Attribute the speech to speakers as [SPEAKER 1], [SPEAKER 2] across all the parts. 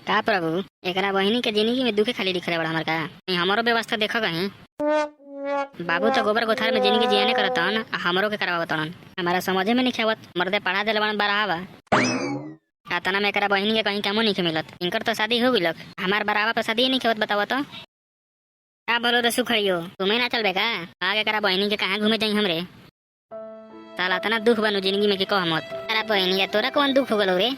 [SPEAKER 1] का प्रभु, एकरा बहिनी के जिंदगी में दुखे खाली लिखले बड़ा हमर का। कहीं हमरो व्यवस्था देख कहीं। बाबू तो गोबर गोथार में जिंदगी जियाने करतन आ हमरो के करवावतन। हमारा समझे में नहीं आवत, मर्दे पढ़ा देले बड़न बारहवा। आ तना में एकरा बहिनी के कहीं कामो नहीं मिलत। इनकर तो शादी हो गइलक, हमार बारहवा पर शादी नहीं होत, बतावत तो। का बोलो रे सुखड़ियो, तुम्हें ना चलबे का? आगे एकरा बहिनी के कहाँ घूमे जाई हमरे? साला तना दुख बनू जिंदगी में कि कह मत। अरे बहिनी के तोरा कौन दुख हो गलो रे?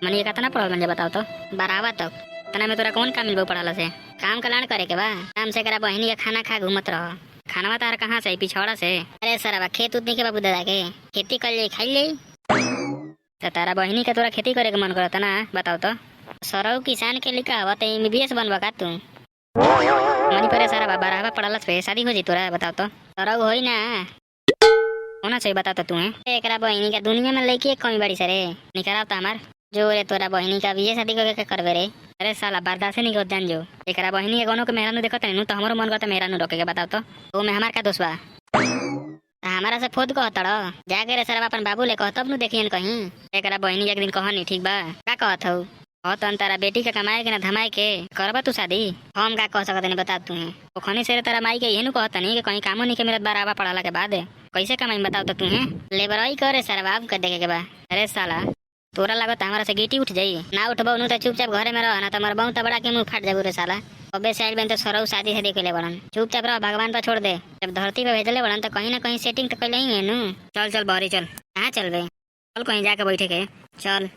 [SPEAKER 1] मनी एक तना पढ़ल बन जा, बताओ तो। बारहवा तक तना में तोरा कौन काम मिलबो पढ़ाला से? काम कल्याण करे के बा काम से एकरा बहिनी के खाना खा घूमत रह। खानवा तार कहाँ से? पिछौड़ा से? अरे सरवा खेत उत नहीं के बाबू दादा के, खेती कर ले खाई ले। तो तारा बहिनी के तोरा खेती करे के मन करता ना, बताओ तो। सरऊ किसान के लिखा हवा तो एमबीबीएस बनबा का तू? मनी परे सारा बारहवा पढ़ला से शादी हो जी तोरा, बताओ तो। सरऊ होई ना होना चाहिए, बता तो तू है। एकरा बहिनी का दुनिया में लड़की एक कमी बड़ी सरे निकराव तो हमार जो रे। तोरा बहिनी का भी शादी करके करबे रे? अरे साला बर्दाश्त नहीं कर जान जो। एकरा बहिनी के कोनो के मेहरानू देखत नहीं तो हमरो मन करता मेहरानू रोके के, बताओ तो। ओ में हमार का दोष बा? हमारा से खुद कहत रह जाके रे सरवा अपन बाबू ले कह, तब नु देखियन कहीं। एकरा बहिनी के एक दिन कहनी ठीक बा। का कहत हऊ? कहत तारा बेटी के कमाए के ना धमाए के करबा तू शादी? हम का कह सकत नहीं, बता तू। ओखनी से तारा माई के एहनु कहत नहीं कि कहीं कामो नहीं के मिलत बारहवा पढ़ाला के बाद कैसे कमाई, बताओ तो तू है। लेबरई करे सरवा के देखे के बा। अरे साला तोरा लागत हमारा से गिटी उठ जाई? ना उठबौ नु त चुपचाप घरे में रह, ना त मरबौ त बड़ा के मुंह फाट जाबू रे साला। अबे से आइल बन त सरऊ शादी से देखे ले बड़न। चुपचाप रह, भगवान पर छोड़ दे। जब धरती पे भेजले बड़न त कहीं ना कहीं सेटिंग त कैले ही है नु। चल चल बहरी चल। कहाँ चलबे? चल कहीं जाके बैठे के चल।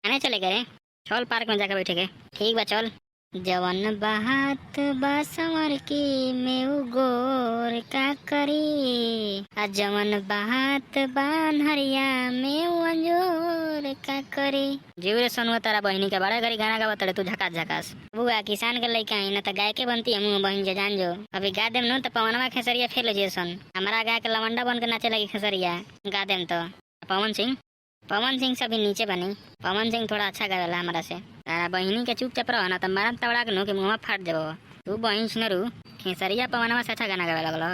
[SPEAKER 1] कहाँ चले गए? चल पार्क में जाके बैठे के। ठीक बा चल। जवन बहात बा संवर की में गोर का करी, आ जवन बहात बान हरिया में अंजोर का करी। जीव रे सनुआ, तारा बहिनी के बड़ा घड़ी गाना गावत तू झकास झकास। बुआ किसान के लइका आई ना त गाय के बनती हम बहिन जे जान जो। अभी गा देम न त पवनवा खेसरिया फेल जे सन। हमारा गा के लवंडा बन के नाचे लगी खेसरिया, गा देम तो। पवन सिंह, पवन सिंह से भी नीचे बनी। पवन सिंह थोड़ा अच्छा गावेला हमारा से। तारा बहिनी के चुपचाप रह ना त मारम तबड़ा के नो के मुंहवा फाट जाबो। तू बहिन सुनरू खेसरिया पवनवा से अच्छा गाना गावे लगलो।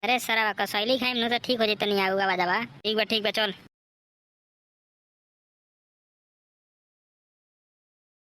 [SPEAKER 1] अरे सरवा कसैली खाइम नु त ठीक हो जतनी आऊ आवाज आवा। ठीक बा चल।